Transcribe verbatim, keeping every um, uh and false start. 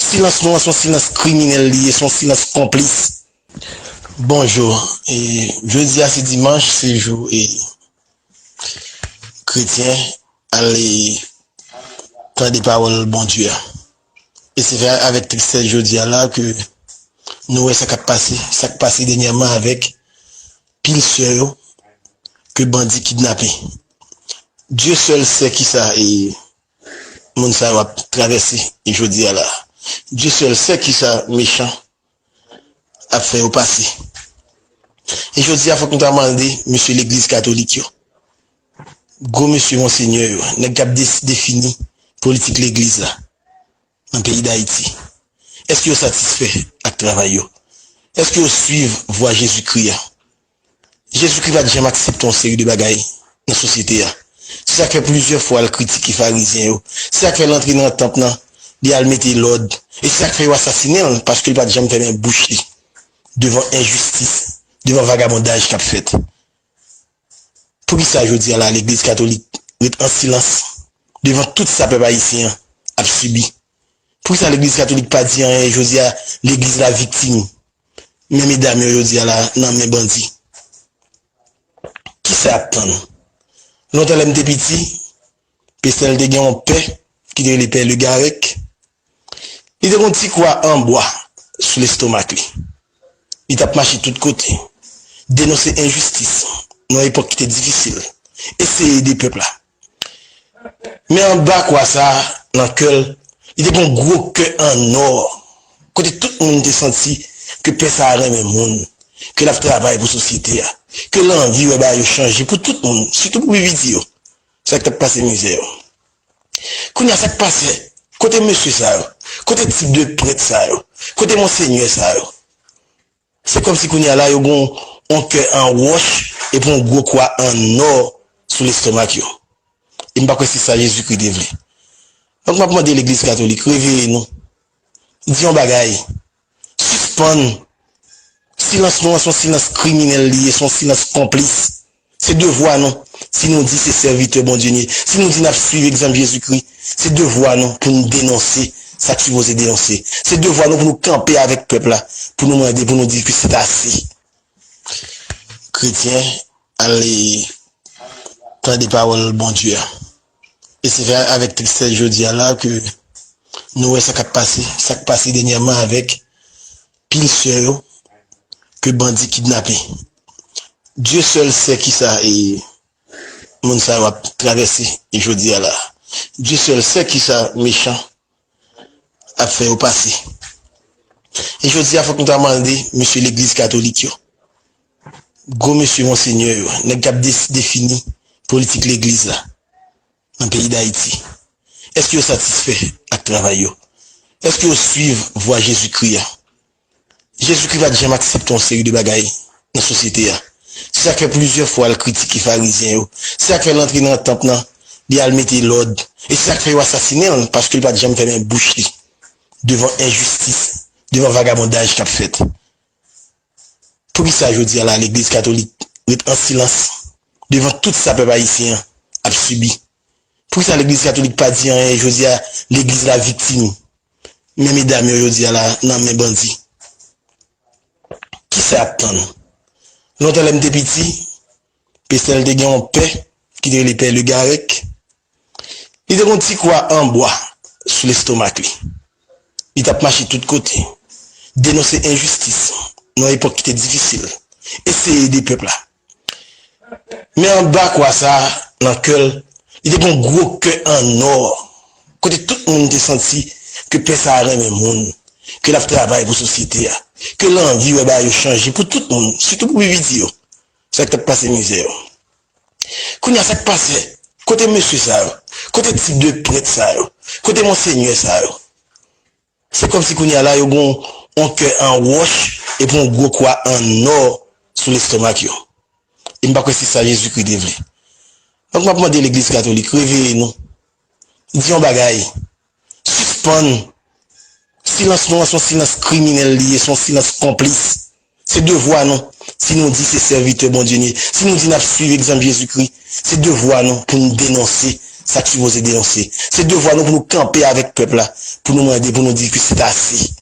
Silans nou an se yon silans kriminèl li ye, se yon silans konplis. Bonjou. E, jodi a se dimanch, se jou e kretyen al e tande pawòl Bondye a. E se fè avèk tristès jodi a la ke nou wè sa k ap pase, sa k pase dènyèman avèk pil sè yo ke bandi kidnape. Dye sèl sè kisa e moun sa yo ap travèse jodi a la. Dye sèl sè kisa mechan ap fè yo pase. E jodi a fòk nou ta mande mesye legliz katolik yo, gwo mesye monsenyè yo, nèg k ap des- defini politik legliz la nan peyi Dayiti. Èske yo satisfè ak travay yo? Èske yo swiv vwa Jezikri a? Jezikri pa t janm aksepte yon seri de bagay nan sosyete a. Se sa k fè plizyè fwa l kritike farizyen yo. Se sa k fè l antre nan tanp nan, li al mete lòd. E se sa k fè yo asasinen l, paske l pa t janm fèmen bouch li devan enjistis, devan vagabondaj k ap fèt. Poukisa jodi a la legliz katolik ret an silans devan tout sa pèp ayisyen an ap sibi? Poukisa legliz katolik pa di anyen jodi a? Legliz la viktim. Men medam yo jodi a la nan men bandi. Kisa y ap tann? Lontan lè m te piti, Pestèl te gen yon pè ki te rele pè Legarèk. Li te gen yon ti kwa an bwa sou lestomak li. Li t ap mache tout kote, denonse enjistis nan yon epòk ki te difisil, eseye ede pèp la. Men anba kwa sa a, nan kè l, li te gen yon gwo kè an nò, kote tout moun te santi ke pè sa a renmen moun, ke l ap travay pou sosyete a, ke l anvi wè bagay yo chanje pou tout moun, sitou pou pi piti yo. Sa k t ap pase mizè yo. Kounye a, sa k pase? Kote mesye sa yo? Kote tip de prèt sa yo? Kote monsenyè sa yo? Se kòmsi kounye a la, yo gen yon kè an wòch epi yon gwo kwa an nò sou lestomak yo. E m pa kwè se sa Jezikri te vle. Donk, m ap mande legliz katolik, reveye nou. Di yon bagay. Sispann. Silans nou an se yon silans kriminèl li ye, se yon silans konplis. Se devwa nou. Si nou di se sèvitè Bondye nou ye, si nou di n ap swiv egzanp Jezikri, se devwa nou pou n denonse sa k sipoze denonse. Se devwa nou pou nou kanpe avèk pèp la, pou nou mande, pou nou di ke se ase. Kretyen, ale tande pawòl Bondye a. E se fè avèk tristès jodi a la ke nou wè sa k ap pase, sa k pase dènyèman avèk pil sè yo ke bandi kidnape. Dye sèl sè kisa e moun sa yo ap travèse jodi a la. Dye sèl sè kisa mechan ap fè yo pase. E jodi a fòk nou ta mande mesye legliz katolik yo, gwo mesye monsenyè yo, nèg k ap des- defini politik legliz la nan peyi Dayiti. Èske yo satisfè ak travay yo? Èske yo swiv vwa Jezikri a? Jezikri pa t janm aksepte yon seri de bagay nan sosyete a. Se sa k fè plizyè fwa l kritike farizyen yo. Se sa k fè l antre nan tanp nan, li al mete lòd. E se sa k fè yo asasinen l, paske l pa t janm fèmen bouch li devan enjistis, devan vagabondaj k ap fèt. Poukisa jodi a la legliz katolik ret an silans devan tout sa pèp ayisyen an ap sibi? Poukisa legliz katolik pa di anyen jodi a? Legliz la viktim. Men medam yo jodi a la nan men bandi. Kisa y ap tann? Lontan lè m te piti, Pestèl te gen yon pè ki te rele pè Legarèk. Li te gen yon ti kwa an bwa sou lestomak li. Li t ap mache tout kote, denonse enjistis nan yon epòk ki te difisil, eseye ede pèp la. Men anba kwa sa a, nan kè l, li te gen yon gwo kè an nò, kote tout moun te santi ke pè sa a renmen moun, ke l ap travay pou sosyete a, ke l anvi wè bagay yo chanje pou tout moun, sitou pou pi piti yo. Sa k t ap pase mizè yo. Kounye a, sa k pase? Kote mesye sa yo? Kote tip de prèt sa yo? Kote monsenyè sa yo? Se kòmsi kounye a la, yo gen yon kè an wòch epi yon gwo kwa an nò sou lestomak yo. E m pa kwè se sa Jezikri te vle. Donk, m ap mande legliz katolik, reveye nou. Di yon bagay. Sispann. Silans nou an se yon silans kriminèl li ye, se yon silans konplis. Se devwa nou. Si nou di se sèvitè Bondye nou ye, si nou di n ap swiv egzanp Jezikri, se devwa nou pou n denonse sa k sipoze denonse. Se devwa nou pou nou kanpe avèk pèp la, pou nou mande, pou nou di ke se ase.